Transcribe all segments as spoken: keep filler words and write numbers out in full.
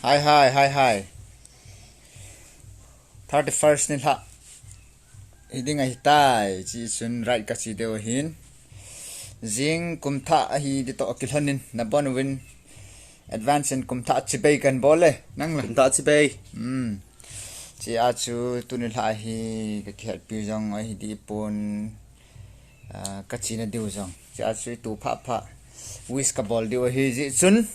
Hai, hai, hai, hai. Thirty-first nilhah hiding ahitai, chuchun raid kache diu ahin. Jing kum thah ahi ding toh kilhonin, nabonun advance in kum thah chibai kahin bol e, nang la. Kum thah chibai. Hmm. Chea chu tuni nilhah hi kakihetpi jong ahi ding pon. Ah, kachena diu jong. Chea chu itu phapha wish kabol diu ahi jeh chun.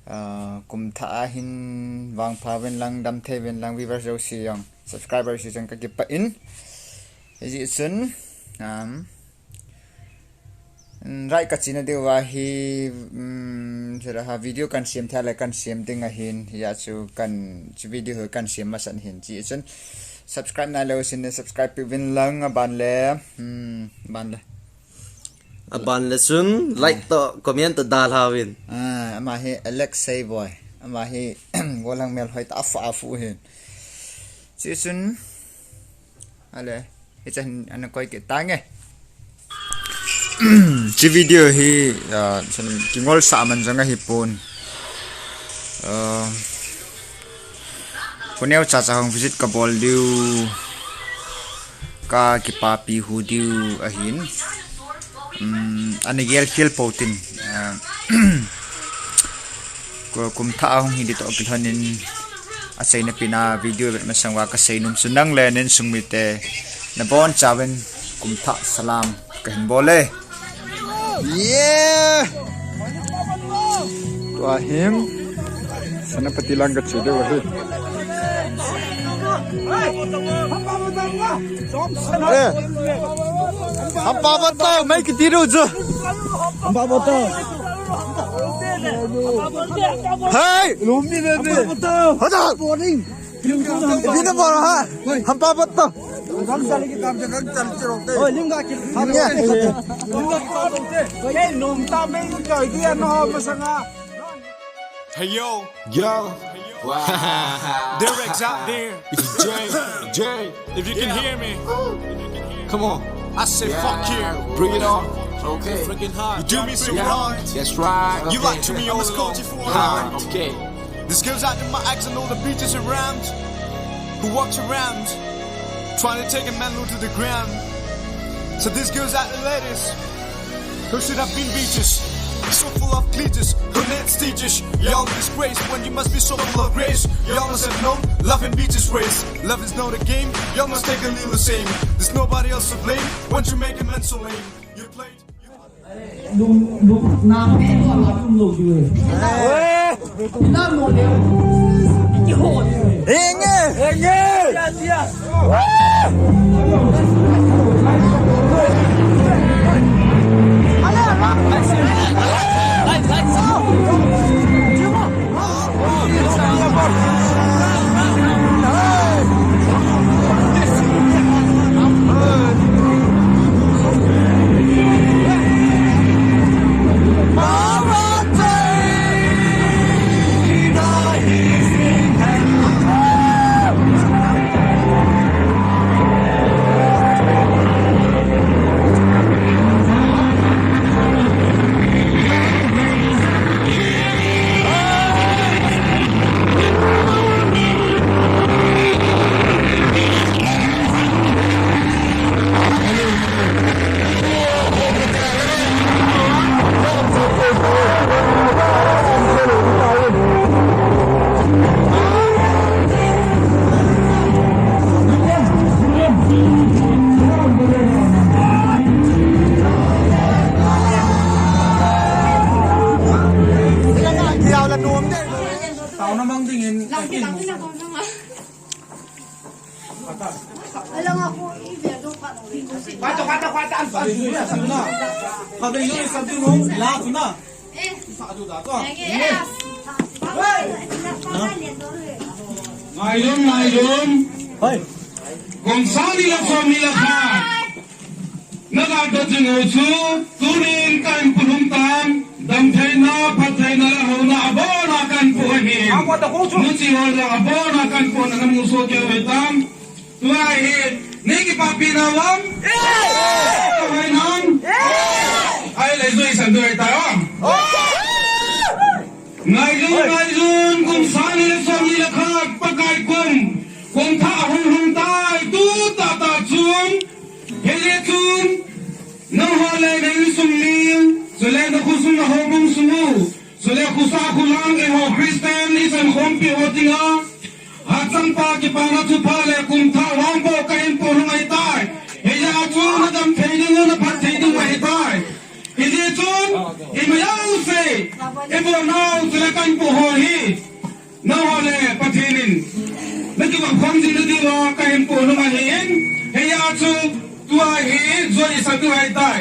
Ah, kum thah ahin vangpha uvin lang, damthei uvin lang, viewers jouse jong, subscriber jouse jong kakipah in. Hijeh chun, um, um, raid kachena diu ahi, um, sera ha video kahin sem thei le kahin sem ding ahin, hia chu kahin, chu video ho kahin sem masat ahin. Hijeh chun, subscribe nailou seh in subscribe peh uvin lang, aban le, hmm, aban le. Aban le chun like toh comment toh dalha uvin. Ah, ama hi Alexei boy. Ama hi gollhang melhoi tah a fa a fu hin. Chuchun, ale, hichan ana koi kit tange. Chi video hi, ah, kingol sah man jong ahi pon. Ah, Khoneo chacha hung visit kabol diu, kakipapi hu diu ahin. Um, ana gel khel pou tin. Ah, ko kum thah ahung hi ding toh kilhonin aseina pen a video vet masang uva kasei nom chu nang le na insung mite nabonchauvin kum thah salam kahin bol e. Yeah! Tua hin Senapati lang kache diu ahi. Eh. Hampa botto, mei kiti diu chu. Hampa botto. Hey! Lumi bebe. Hampa botto. Hada. Morning. Bina bora ha. Hampa botto. Oi, lim ga ki. Hey, yo. Yo. Wow. Directs out there. It's Jay. Jay. If you can hear me. Come on. I say fuck you. Bring it on. Okay. Freaking hard. You do me so wrong. That's right. You lied to me all along. Hard. Okay. This goes out to my ex and all the bitches around who walks around trying to take a man low to the ground. So this goes out to ladies who should have been beaches. So full of glitches, who needs teachers? Y'all disgrace when you must be so full of grace. Y'all must have known love and beaches race. Love is not a game, y'all must take a little shame. There's nobody else to blame when you make a man so lame. You played. Lum, lum, nam, lum, lum, lum, lum, lum. Enge! Enge! Taona mang dingin. Alang ako, i-video pa. Kwata, kwata, kwata, ang pagsusunod na. Sabi nyo, sabi nyo, lahat na. Sa ato dato. Ngayon, ngayon. Hoy. Kung saan nila sa nila sa. Nagato jing u chu, tunin kahin pulhung tan, damtheina, phattheina le houna abona kahin pu ahi. Nuchi ho jong abona kahin pu na namu soh keu hitam. Tua hi, nei kipapi nau am? Kahoi nau am? Ahile jui san diu ahitai o. Ngai jong Pakai June kum sang ni le som ni le khat Pakai kum, kum thah ahung lhung tai tu tah tah chun, hijeh chun, nangho le na insung mi, chule na khosung na houbung sung u, chule khosa kholang eiho Christian isan khompi ho dinga, hatchangpa kipana thupha le kum thah vang bou kahin poh lhung ahitai. Hijeh a chu nadam thei ding u, naphat thei ding u ahitai. Hijeh chun, imai jouse, ibol nau chule kahin poh ho hi, nangho le Pathen in nakivop khom jing nadiuva kahin poh lhung ahin, hijeh a chu tua hi joi isah diu ahitai.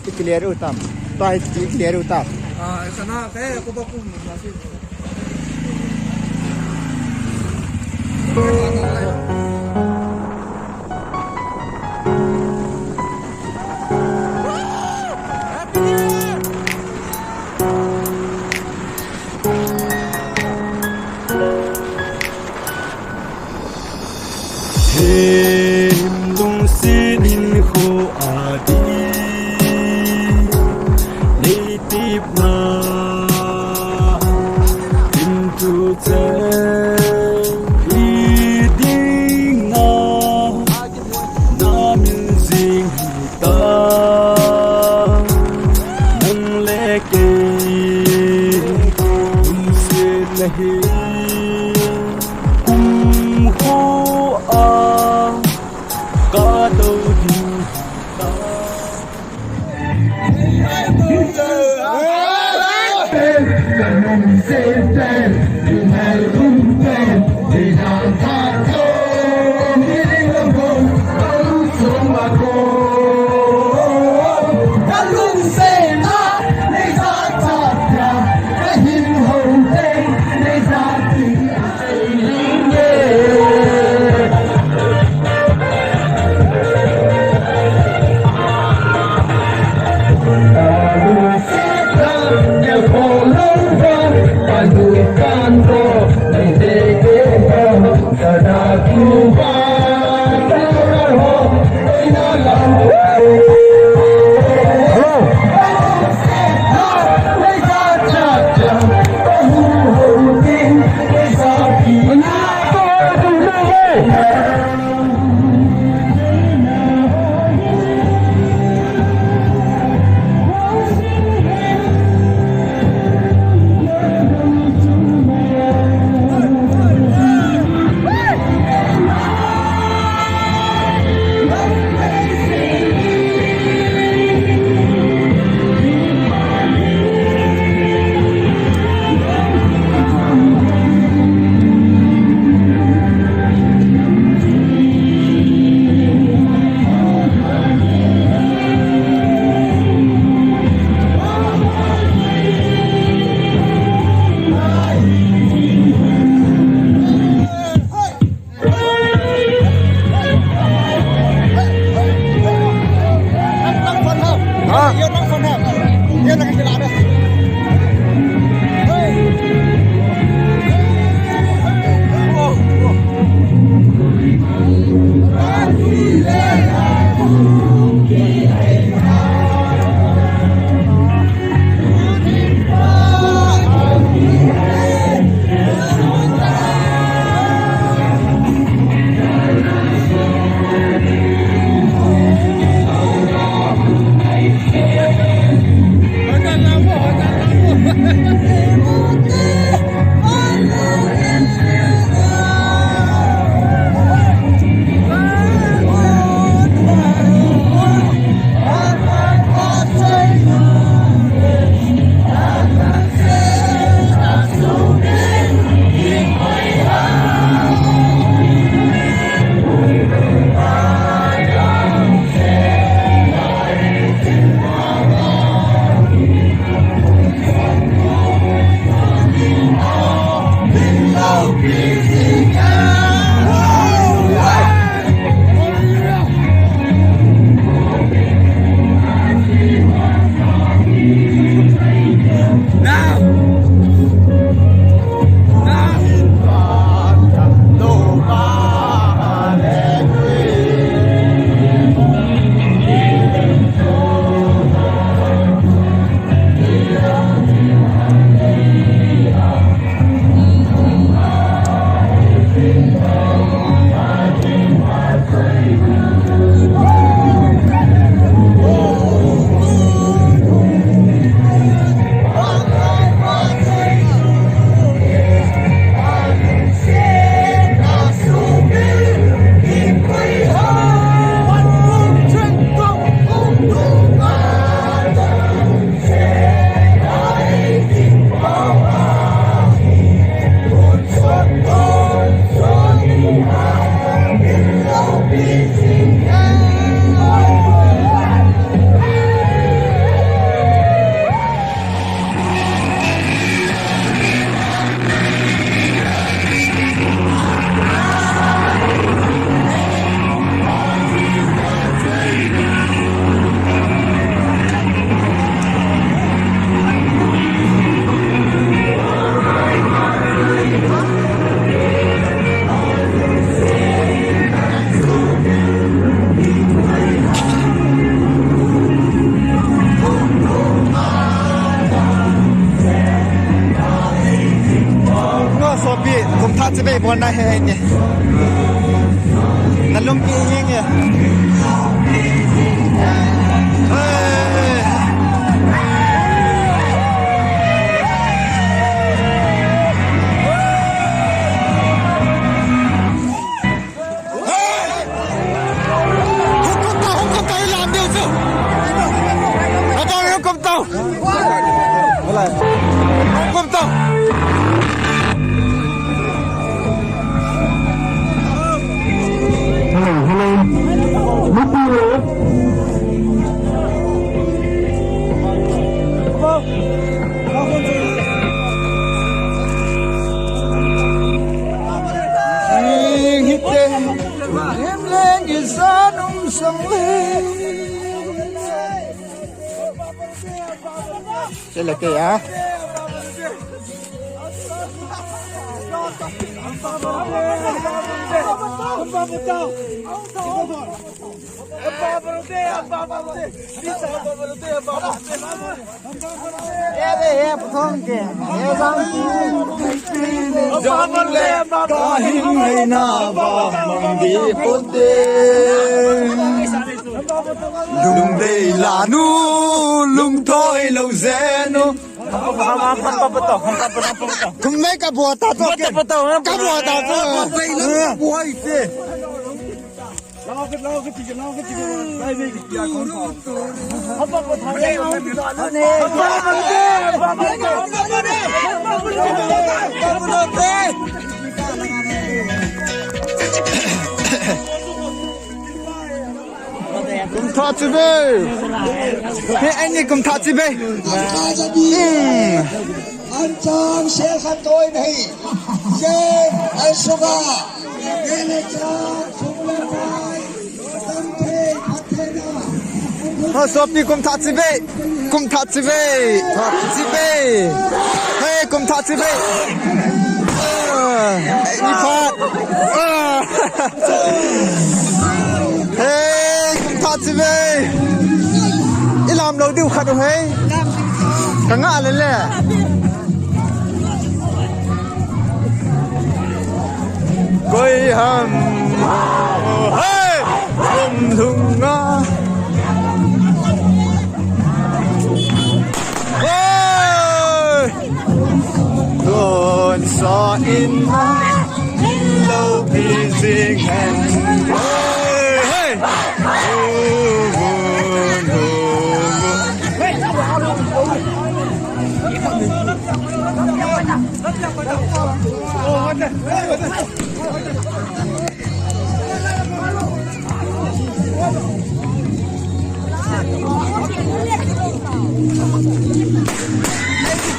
I clear u tam. Tua hi i clear u tam. Ah, sana kaya ko ba kum na si. Him lungset in kho a ding nei tepna, him thu chang hi dinga, na min jing hi ta, nang le kei lungsetna hi kum kho a ka do ding ta. Chibai bolna he ne. Nalum ki yeng e. Hukum tau, hukum tau, ilam deu chu. Abang hukum tau. Hukum tau. Hello, hello. Chele ke ya. Jong le kahin ngaina va mang di pote. Lungdei lanu, lungthoi lou jenu. Kum nei ka bua ta to. Ka bua ta to. Kum thah chibai. He, ani kum thah chibai. Hmm. Anchang sel khat toi nahi. Yen, ansuga. Yen chang, sumla kai. Samthei, phathena. Ha, sopi kum thah chibai. Kum thah chibai. Chibai. Hey, kum thah chibai. Ah, ni phat. Ah. Hey, kum thah chibai. Ilam lou diu khat u hei. Ka nga le le. Koi ham. Hey! Kum lhunga. Hey! Don sa in na. Lo pi jing hen. Hey! Hey!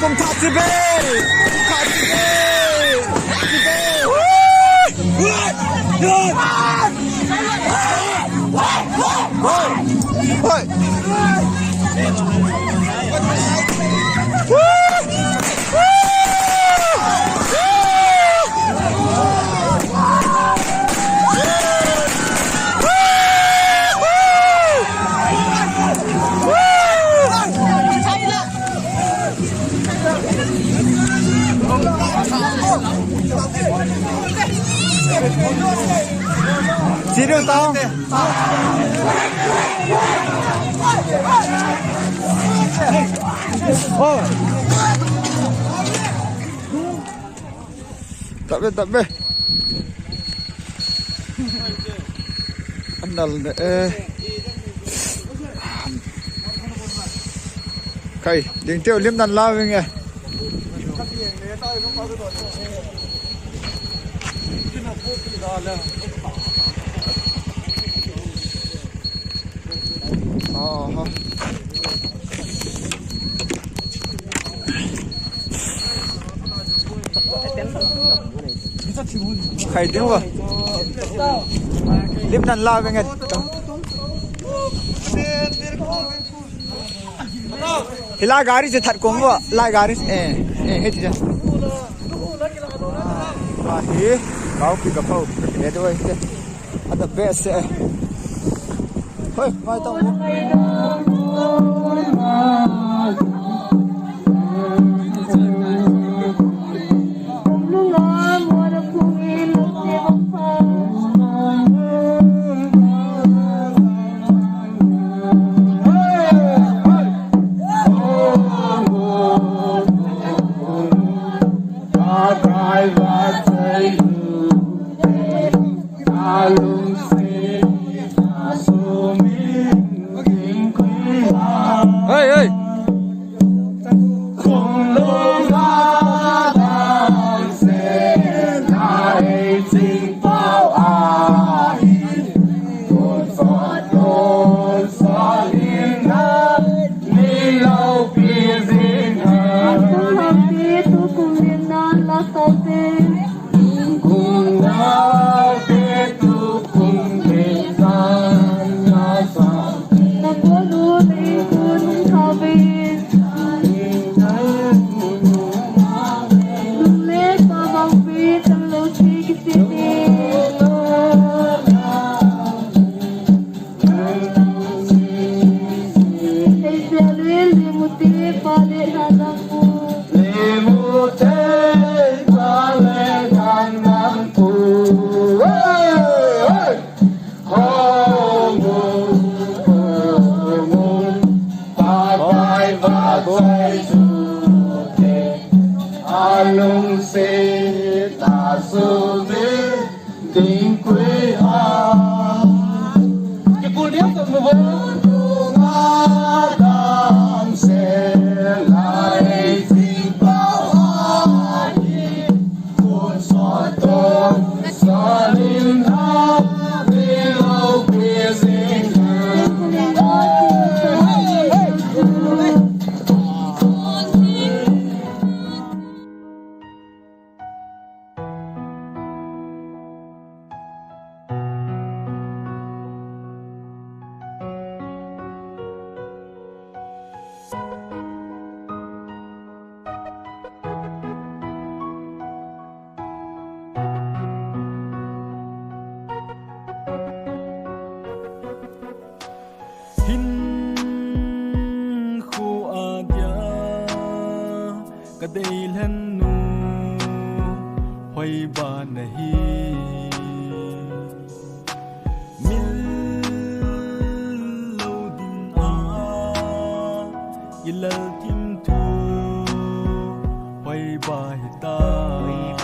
Kum thah chibai! Kum thah chibai! Chibai! Woo! Sino tao? Oh. Tabe, tabe. Anal ne, eh. Kai, ding teu lim nan la ving e. Aha. Khai ding va. Lim nan la veng et. Hilai gari chu that kong va. Lai gari, eh, eh, he chu. Ahi, kau pi ka pau. He tu ai. Ada best eh. Hoi, mai tau. Hei, hei. Hinkho a dia ka deilhen nu Hoiba nahi. Mil lo ding a i lal thim thu Hoiba hitai.